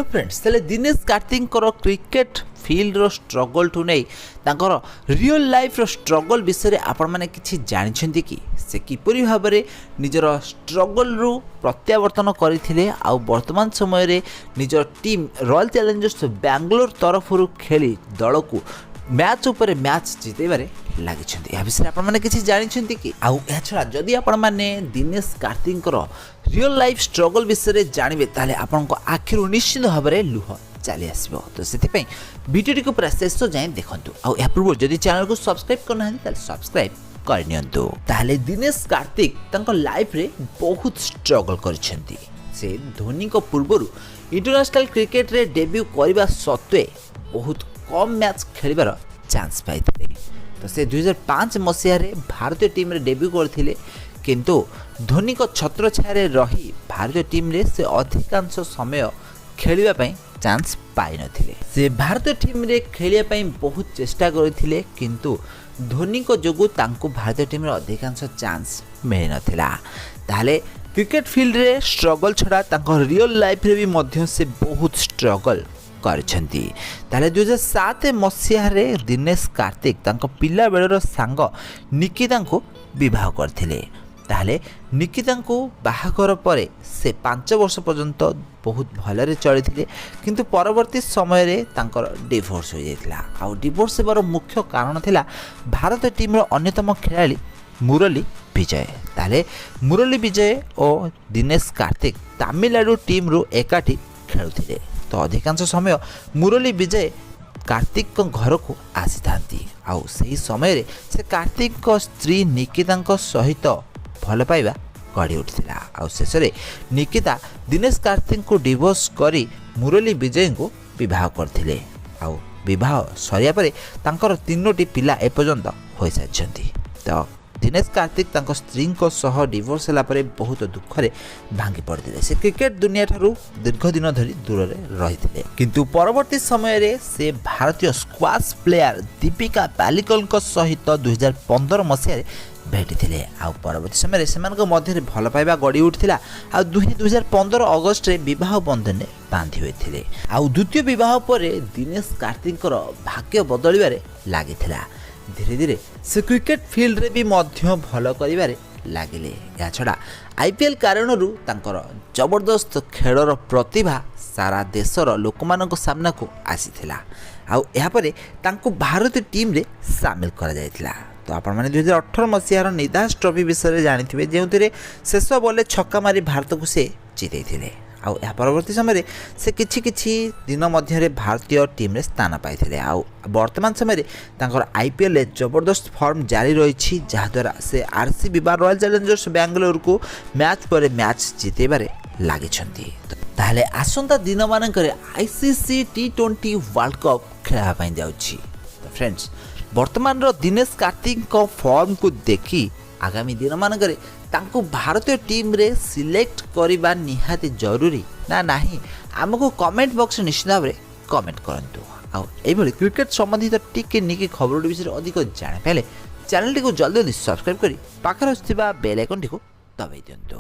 Hello friends, ତାହେଲେ Dinesh କାର୍ତ୍ତିକଙ୍କର cricket fielder ଷ୍ଟ୍ରଗଲ୍ଠୁ ନେଇ ତାଙ୍କର ରିଅଲ୍ ଲାଇଫ୍ର ଷ୍ଟ୍ରଗଲ୍ ବିଷୟରେ ଆପଣମାନେ କିଛି ଜାଣିଛନ୍ତି କି? ସେ କିପରି ଭାବରେ ନିଜର ଷ୍ଟ୍ରଗଲ୍ରୁ ପ୍ରତ୍ୟାବର୍ତ୍ତନ କରିଥିଲେ ଆଉ ବର୍ତ୍ତମାନ ସମୟରେ ନିଜ ଟିମ୍ ରୟାଲ୍ ଚ୍ୟାଲେଞ୍ଜର୍ସ ବାଙ୍ଗାଲୋର ତରଫରୁ ଖେଳି ଦଳକୁ ମ୍ୟାଚ୍ ଉପରେ ମ୍ୟାଚ୍ ଜିତେଇବାରେ ଲାଗିଛନ୍ତି, ଏହା ବିଷୟରେ ଆପଣମାନେ କିଛି ଜାଣିଛନ୍ତି କି? ଆଉ ଏହାଛଡ଼ା ଯଦି ଆପଣମାନେ ଦିନେଶ କାର୍ତ୍ତିକଙ୍କର ରିଅଲ୍ ଲାଇଫ୍ ଷ୍ଟ୍ରଗଲ୍ ବିଷୟରେ ଜାଣିବେ, ତାହେଲେ ଆପଣଙ୍କ ଆଖିରୁ ନିଶ୍ଚିତ ଭାବରେ ଲୁହ ଚାଲି ଆସିବ। ତ ସେଥିପାଇଁ ଭିଡ଼ିଓଟିକୁ ପୁରା ଶେଷ ଯାଏଁ ଦେଖନ୍ତୁ। ଆଉ ଏହା ପୂର୍ବରୁ ଯଦି ଚ୍ୟାନେଲକୁ ସବସ୍କ୍ରାଇବ୍ କରିନାହାନ୍ତି, ତାହେଲେ ସବସ୍କ୍ରାଇବ୍ କରିନିଅନ୍ତୁ। ତାହେଲେ ଦିନେଶ କାର୍ତ୍ତିକ ତାଙ୍କ ଲାଇଫ୍ରେ ବହୁତ ଷ୍ଟ୍ରଗଲ୍ କରିଛନ୍ତି। ସେ ଧୋନିଙ୍କ ପୂର୍ବରୁ ଇଣ୍ଟରନ୍ୟାସନାଲ୍ କ୍ରିକେଟରେ ଡେବ୍ୟୁ କରିବା ସତ୍ତ୍ୱେ ବହୁତ କମ୍ ମ୍ୟାଚ୍ ଖେଳିବାର ଚାନ୍ସ ପାଇଥିଲେ। ତ ସେ 2005 ମସିହାରେ ଭାରତୀୟ ଟିମ୍ରେ ଡେବ୍ୟୁ କରିଥିଲେ, କିନ୍ତୁ ଧୋନିଙ୍କ ଛତ୍ରଛାୟାରେ ରହି ଭାରତୀୟ ଟିମ୍ରେ ସେ ଅଧିକାଂଶ ସମୟ ଖେଳିବା ପାଇଁ ଚାନ୍ସ ପାଇନଥିଲେ। ସେ ଭାରତୀୟ ଟିମ୍ରେ ଖେଳିବା ପାଇଁ ବହୁତ ଚେଷ୍ଟା କରିଥିଲେ, କିନ୍ତୁ ଧୋନିଙ୍କ ଯୋଗୁଁ ତାଙ୍କୁ ଭାରତୀୟ ଟିମ୍ରେ ଅଧିକାଂଶ ଚାନ୍ସ ମିଳିନଥିଲା। ତାହେଲେ କ୍ରିକେଟ ଫିଲ୍ଡରେ ଷ୍ଟ୍ରଗଲ୍ ଛଡ଼ା ତାଙ୍କ ରିଅଲ୍ ଲାଇଫ୍ରେ ବି ମଧ୍ୟ ସେ ବହୁତ ଷ୍ଟ୍ରଗଲ୍ କରିଛନ୍ତି। ତାହେଲେ 2007 ମସିହାରେ ଦିନେଶ କାର୍ତ୍ତିକ ତାଙ୍କ ପିଲାବେଳର ସାଙ୍ଗ ନିକିତାଙ୍କୁ ବିବାହ କରିଥିଲେ। ତାହେଲେ ନିକିତାଙ୍କୁ ବାହାଘର ପରେ ସେ 5 ବର୍ଷ ପର୍ଯ୍ୟନ୍ତ ବହୁତ ଭଲରେ ଚଳିଥିଲେ, କିନ୍ତୁ ପରବର୍ତ୍ତୀ ସମୟରେ ତାଙ୍କର ଡିଭୋର୍ସ ହୋଇଯାଇଥିଲା। ଆଉ ଡିଭୋର୍ସ ହେବାର ମୁଖ୍ୟ କାରଣ ଥିଲା ଭାରତ ଟିମ୍ର ଅନ୍ୟତମ ଖେଳାଳି ମୁରଲୀ ବିଜୟ। ତାହେଲେ ମୁରଲୀ ବିଜୟ ଓ ଦିନେଶ କାର୍ତ୍ତିକ ତାମିଲନାଡ଼ୁ ଟିମ୍ରୁ ଏକାଠି ଖେଳୁଥିଲେ। ତ ଅଧିକାଂଶ ସମୟ ମୁରଲୀ ବିଜୟ କାର୍ତ୍ତିକଙ୍କ ଘରକୁ ଆସିଥାନ୍ତି ଆଉ ସେହି ସମୟରେ ସେ କାର୍ତ୍ତିକଙ୍କ ସ୍ତ୍ରୀ ନିକିତାଙ୍କ ସହିତ ଭଲ ପାଇବା ଗଢ଼ି ଉଠିଥିଲା। ଆଉ ଶେଷରେ ନିକିତା ଦିନେଶ କାର୍ତ୍ତିକଙ୍କୁ ଡିଭୋର୍ସ କରି ମୁରଲୀ ବିଜୟଙ୍କୁ ବିବାହ କରିଥିଲେ। ଆଉ ବିବାହ ସରିବା ପରେ ତାଙ୍କର ତିନୋଟି ପିଲା ଏପର୍ଯ୍ୟନ୍ତ ହୋଇସାରିଛନ୍ତି। ତ ଦିନେଶ କାର୍ତ୍ତିକ ତାଙ୍କ ସ୍ତ୍ରୀଙ୍କ ସହ ଡିଭୋର୍ସ ହେଲା ପରେ ବହୁତ ଦୁଃଖରେ ଭାଙ୍ଗି ପଡ଼ିଥିଲେ। ସେ କ୍ରିକେଟ ଦୁନିଆଠାରୁ ଦୀର୍ଘ ଦିନ ଧରି ଦୂରରେ ରହିଥିଲେ, କିନ୍ତୁ ପରବର୍ତ୍ତୀ ସମୟରେ ସେ ଭାରତୀୟ ସ୍କ୍ୱାସ୍ ପ୍ଲେୟାର ଦୀପିକା ପାଲିକଲଙ୍କ ସହିତ 2015 ମସିହାରେ ଭେଟିଥିଲେ। ଆଉ ପରବର୍ତ୍ତୀ ସମୟରେ ସେମାନଙ୍କ ମଧ୍ୟରେ ଭଲ ପାଇବା ଗଢ଼ି ଉଠିଥିଲା ଆଉ ଦୁହେଁ 2015 ଅଗଷ୍ଟରେ ବିବାହ ବନ୍ଧନରେ ବାନ୍ଧି ହୋଇଥିଲେ। ଆଉ ଦ୍ୱିତୀୟ ବିବାହ ପରେ ଦିନେଶ କାର୍ତ୍ତିକଙ୍କର ଭାଗ୍ୟ ବଦଳିବାରେ ଲାଗିଥିଲା। ଧୀରେ ଧୀରେ ସେ କ୍ରିକେଟ ଫିଲ୍ଡରେ ବି ମଧ୍ୟ ଭଲ କରିବାରେ ଲାଗିଲେ। ଏହାଛଡ଼ା ଆଇପିଏଲ୍ କାରଣରୁ ତାଙ୍କର ଜବରଦସ୍ତ ଖେଳର ପ୍ରତିଭା ସାରା ଦେଶର ଲୋକମାନଙ୍କ ସାମ୍ନାକୁ ଆସିଥିଲା। ଆଉ ଏହାପରେ ତାଙ୍କୁ ଭାରତୀୟ ଟିମ୍ରେ ସାମିଲ କରାଯାଇଥିଲା। ତ ଆପଣମାନେ 2018 ମସିହାର ନିଦାସ ଟ୍ରଫି ବିଷୟରେ ଜାଣିଥିବେ, ଯେଉଁଥିରେ ଶେଷ ବଲ୍ରେ ଛକା ମାରି ଭାରତକୁ ସେ ଜିତେଇଥିଲେ। ଆଉ ଏହା ପରବର୍ତ୍ତୀ ସମୟରେ ସେ କିଛି କିଛି ଦିନ ମଧ୍ୟରେ ଭାରତୀୟ ଟିମ୍ରେ ସ୍ଥାନ ପାଇଥିଲେ। ଆଉ ବର୍ତ୍ତମାନ ସମୟରେ ତାଙ୍କର ଆଇପିଏଲ୍ରେ ଜବରଦସ୍ତ ଫର୍ମ ଜାରି ରହିଛି, ଯାହାଦ୍ୱାରା ସେ ଆର୍ସିବି ବା ରୟାଲ୍ ଚ୍ୟାଲେଞ୍ଜର୍ସ ବାଙ୍ଗାଲୋରକୁ ମ୍ୟାଚ୍ ପରେ ମ୍ୟାଚ୍ ଜିତେଇବାରେ ଲାଗିଛନ୍ତି। ତାହେଲେ ଆସନ୍ତା ଦିନମାନଙ୍କରେ ଆଇସିସି ଟି20 ୱାର୍ଲଡ଼ କପ୍ ଖେଳିବା ପାଇଁ ଯାଉଛି। ତ ଫ୍ରେଣ୍ଡସ୍, ବର୍ତ୍ତମାନର ଦିନେଶ କାର୍ତ୍ତିକଙ୍କ ଫର୍ମକୁ ଦେଖି ଆଗାମୀ ଦିନମାନଙ୍କରେ ତାଙ୍କୁ ଭାରତୀୟ ଟିମ୍ରେ ସିଲେକ୍ଟ କରିବା ନିହାତି ଜରୁରୀ ନା ନାହିଁ, ଆମକୁ କମେଣ୍ଟ ବକ୍ସରେ ନିଶ୍ଚିତ ଭାବରେ କମେଣ୍ଟ କରନ୍ତୁ। ଆଉ ଏଇଭଳି କ୍ରିକେଟ ସମ୍ବନ୍ଧିତ ଟିକେ ନିକି ଖବରଟି ବିଷୟରେ ଅଧିକ ଜାଣିପାରିଲେ ଚ୍ୟାନେଲଟିକୁ ଜଲ୍ଦି ଜଲ୍ଦି ସବସ୍କ୍ରାଇବ୍ କରି ପାଖରେ ଆସୁଥିବା ବେଲ୍ ଆଇକନ୍ଟିକୁ ଦବାଇ ଦିଅନ୍ତୁ।